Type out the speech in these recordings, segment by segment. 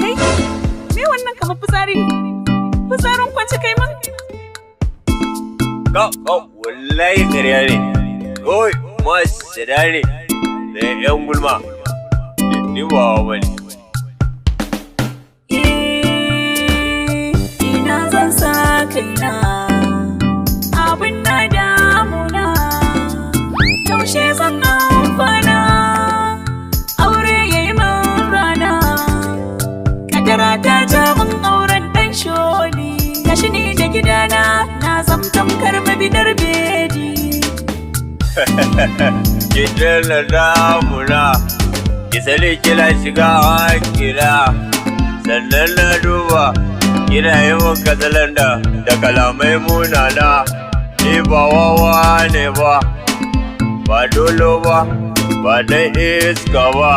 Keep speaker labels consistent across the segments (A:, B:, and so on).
A: Kai, me wannan kamar fitsari? Fitsarin kwance kai man?
B: Ka, ka, wallahi ƙarya ne. Oi, masu ne da 'yan gulma. Ni ba wa bane.
A: Eh, ina zan sa kaina, abin na damuna, yaushe zan amfana, aure ya yi min rana, kadara ta ja min auren ɗan sholi, gashi ni da gidana na zam tamkar mabidar bedi.
B: Ki daina damuna, ki sani kina shiga hankila. Sannan na duba, kina yi min katsalanda da kalamai munana. Ni ba wawa ne ba, ba dolo ba, ba dan iska ba.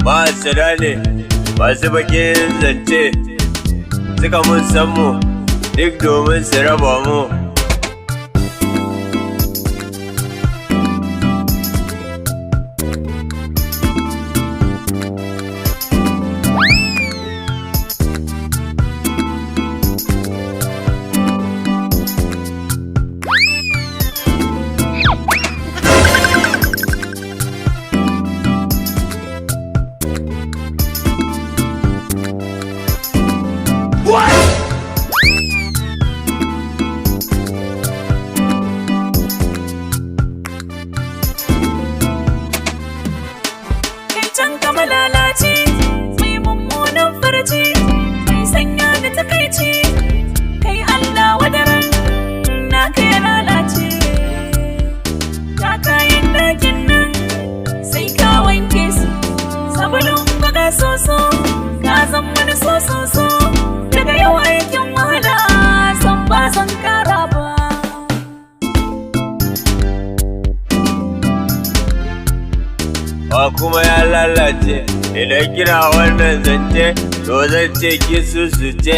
B: Masu ne, masu bakin zance, suka mun san mu, duk domin su raba mu.
A: Kai can kama lalace, mai mummunan farce, mai sanya da takaici, kai Allah wadaran na kai lalace. Ta kayan ɗakin nan sai ka wanke su, sabulun baga soso, ka zan wani soso, daga yau aikin wahala, san ba zan kara ba.
B: Ba kuma ya lalace idan kina wannan zance, to zan ce ki susuce,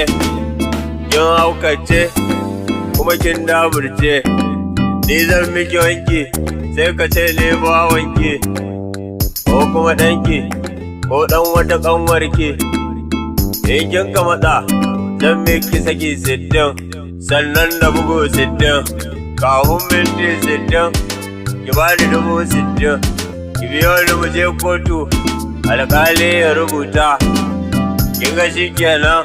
B: kin haukace kuma kin daburce. Ni zan miki wanki sai ka ce ne ba wanki, ko kuma ɗanki ko ɗan wata ƙanwarki. In kin ka matsa, zan miki saki 60, sannan na bugu 60 kafin minti 60. Ki bani 60,000, ki biyo ni mu je kotu, alƙali ya rubuta. Kin ga shi kenan,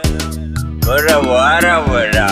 B: mun rabu har abada.